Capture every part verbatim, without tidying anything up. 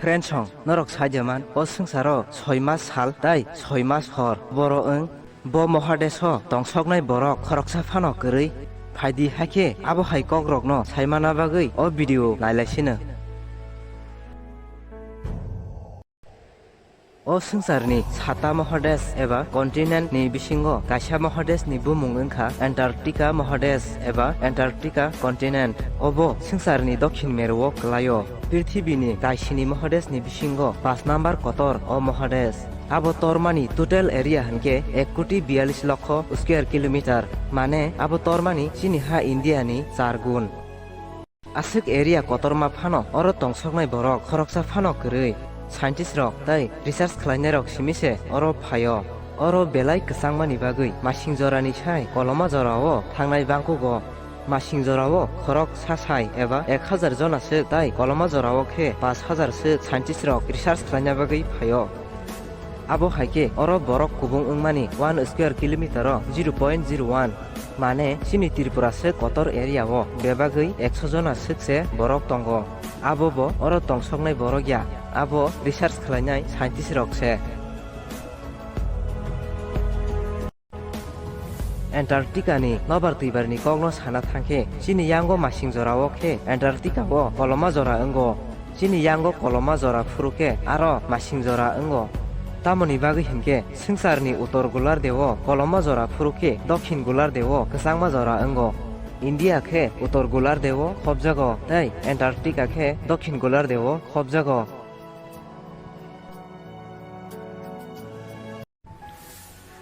Friends song, norok saijaman, o swngcharo soi mas sal tai soi mas hor. Boro wng, bo mohadeso tongsoknai borok khoroksa phano kwrwi. Phaidi haikhe abo hai kokrokno saimana bagwi o video nailaisino. O swngcharni sata mohadesh eba continent ni bisingo kaisa mohadesh ni bumung wngkha Antarctica mohadesh eba Antarctica continent. Obo swngcharni dokhin meruo kwlaio. Prithibi ni kaisini mohadesh ni bisingo pash number kotor o mohadesh. Abo tormani total area hinkhe ek koti biyalish lokho square kilometer, mane abo tormani chini ha India ni char gun. Aswk area kotorma phano oro tongsoknai borok khoroksa phano kwrwi. Scientist rok tei research khlainairok simi se oro phaio. Oro belai kwchangmani bagwi masing jorani sai koloma jorao thangnai bangkugo. Masing jorao khorok sasai eba ek hajar jona swk tai koloma jorao khe pash hajar swk scientist rok research khlaina bagwi phaio. Abo hai khe oro borok kubung wngmani one square kilometer o zero point zero one, mane chini Tripura se kotor area o bebagwi ekso jona swk se borok tongo. Abo bo oro tongsoknai borok ya, abo research khlainai scientist rok se. Antarctica ni nobar twibar ni kokno sana thangkhe, chini yango masing jorao khe Antarctica o koloma jora wngo. Chini yango koloma jora phuru khe aro masing jora wngo. Tamoni bagwi hinkhe swngcharni utor golar deo koloma jora phuru khe dokhin golar deo kwchangma jora wngo. India khe utor golar deo khobjago tei Antarctica khe dokhin golar deo khobjago.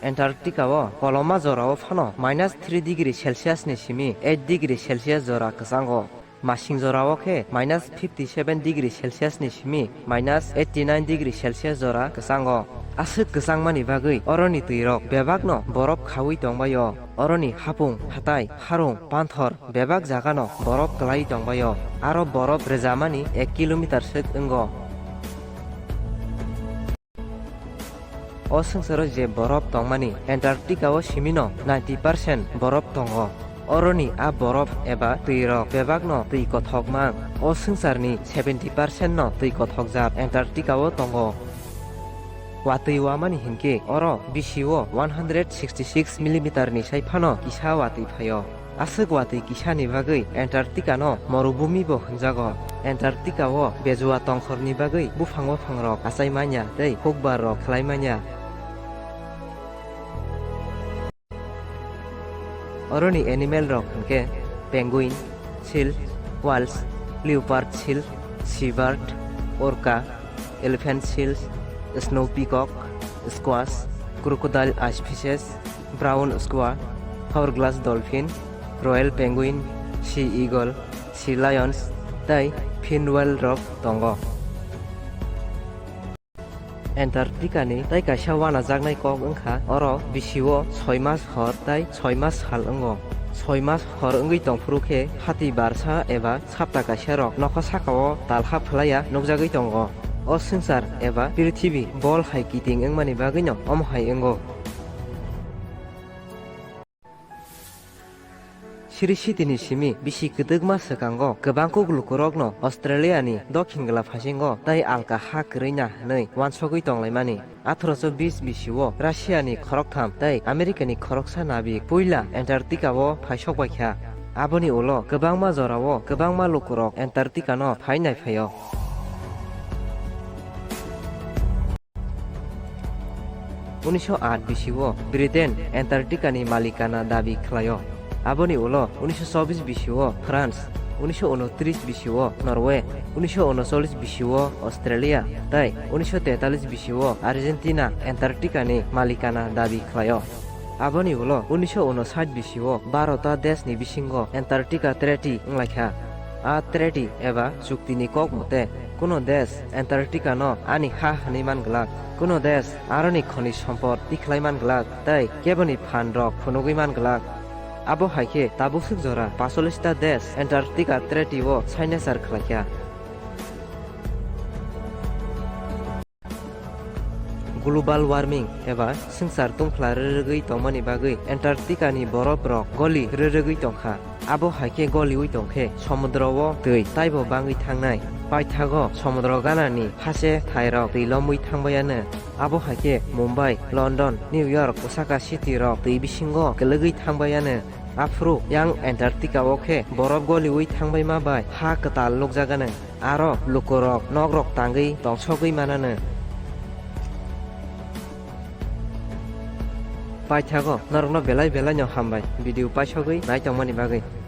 Antarctica o koloma jorao phano minus three degree Celsius ni simi eight degree Celsius jora kwchango. Masing jorao khe minus fifty seven degree Celsius ni simi minus eighty nine degree Celsius jora kwchango. Aswk kwchangmani bagwi oroni twirok bebakno borof khaui tongbaio. Oroni hapung, hatai, harung, panthor bebak jagano borof kwlai tongbaio. Aro borof rwjamani ek kilometer swk wngo. O swngcharo je borof tongmani Antarctica o simino ninety percent borof tongo. Oroni a borof eba twirok bebakno twi kothok mang. O swngcharni seventy percent no twi kothokjak Antarctica o tongo. Watwi wamani hinkhe oro bisio one hundred sixty six millimeter ni sai phano kisa watwi phaio. Aswk watwi kisani bagwi Antarctica no morubumi bo hwnjago. Antarctica o bejua tongkhorni bagwi buphang buphangrok achai manya tei hukbar rok khlai manya. Oroni animal rok hwnkhe penguin, seal, whales, leopard seal, seabird, orca, elephant seals, snow peacock, squash, crocodile ice fishes, brown squid, hourglass dolphin, royal penguin, sea eagle, sea lions, tei fin whale rok tongo. Antarctica ni tei kaisa wanajaknai kok wngkha, oro bisio soi mas hor tei soi mas sal wngo. Soi mas hor wngwi tongphuru khe hati barsa eba sapta kaisa rok nokha sakao talha phlaiya nukjagwi tongo. O swngchar eba prithibi bol hai kiting wngmani bagwino omo hai wngo. Siri sitini simi bisi kwdwkma swkango kwbang kuk lukurokno Australia ni dokhin gwla phasingo tei alka ha kwrwina hwnwi wansogwi tonglaimani. Atharoso bis bisio Russia ni khoroktham tei America ni khoroksa nabik puila Antarctica o phaisok baikha. Aboni ulo kwbangma jorao kwbangma lukurok Antarctica no phai naiphaio. Unisho aat bisio Britain Antarctica ni malikana dabi khlaio. Aboni ulo unisho chobis bisio France, unisho unotris bisio Norway, unisho unocholis bisio Australia, tei unisho tetalis bisio Argentina Antarctica ni malikana dabi khlaio. Aboni ulo unisho unosat bisio barota desh ni bisingo Antarctica Treaty wnglaikha. A treaty eba chukti ni kok mote, kuno desh Antarctica no ani ha hwnwi man glak, kuno desh aroni khonij sompot tikhlai man glak tei keboni phan rok phunugwi man glak. Abo hai khe tabuk swk jora pacholis ta desh Antarctica Treaty o signature khlaikha. Global warming eba swngchar tungphla rwrwgwi tongmani bagwi Antarctica ni borof rok goli rwrwgwi tongkha. Abo hai khe goliwi tongkhe somudro o twi taibo bangwi thangnai. Paithago somudro ganani hase thairok twi lomwi thangbaiano. Abo hai khe Mumbai, London, New York, Osaka city rok twi bisingo kwlwgwi thangbaiano. Aphuru yang Antarctica o khe borof goliwi thangbaima bai ha kwtal lukjagano. Aro lukurok nokrok tangwi tongsogwi manano. Paithago norokno belai belai no hambai video paisogwi naitongmani bagwi.